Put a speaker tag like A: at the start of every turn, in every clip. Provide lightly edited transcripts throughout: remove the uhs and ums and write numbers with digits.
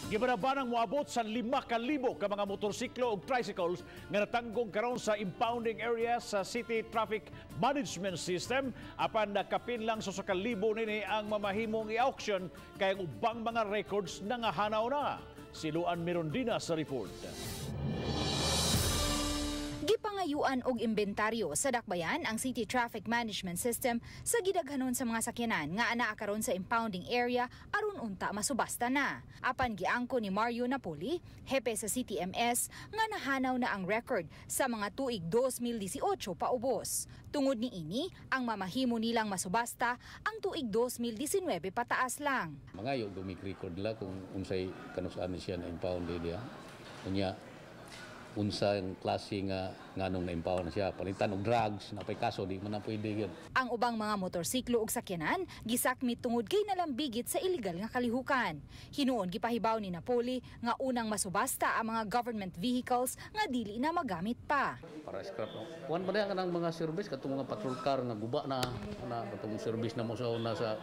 A: Gibanabanang moabot sa 5,000 ka mga motorsiklo ug tricycles nga natanggong karon sa impounding area sa City Traffic Management System, apan nakapin lang sa 1,000 nini ang mamahimong i-auction kay ang ubang mga records nangahanaw na. Si Luan Mirondina sa report.
B: Gipangayuan og imbentaryo sa dakbayan ang City Traffic Management System sa gidaghanon sa mga sakyanan nga anaa karon sa impounding area aron unta masubasta na. Apan giangko ni Mario Napoli, hepe sa CTMS, nga nahanaw na ang record sa mga tuig 2018 paubos. Tungod niini, ang mamahimo nilang masubasta ang tuig 2019 pataas lang.
C: Mangayo gumik record la kung unsay kanus-an ni siya na impound diya. Unya unsa ang klase nga nganong na-impound na siya, palitan og drugs napay kaso, di man na pwede yun.
B: Ang ubang mga motorsiklo ug sakyanan gisakmit tungod kay nalambigit sa illegal nga kalihukan. Hinuon gipahibaw ni Napoli nga unang masubasta ang mga government vehicles nga dili na magamit pa.
C: Para scrap, no? Kuan ba na ang mga service katong mga patrol car nga guba na na katong service na mo sa una sa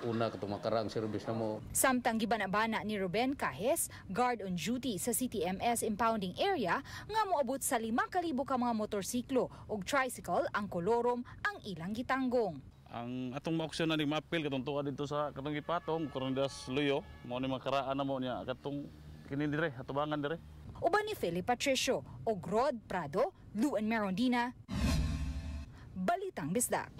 C: una katong makarang service na mo.
B: Samtang gibanabana ni Ruben Cajes, guard on duty sa CTMS impounding area, nga moabot sa 5,000 ka mga motorsiklo ug tricycle ang kolorum ang ilang gitanggong.
D: Ang atong ma-auction na ni maapil katong tuwa dito sa katong gipatong karon das luyo mo ni makaraan na mo niya katong kini dire atubangan dire.
B: Uban ni Philip Patricio ug Rod Prado, Luan Merondina, Balitang Bisdak.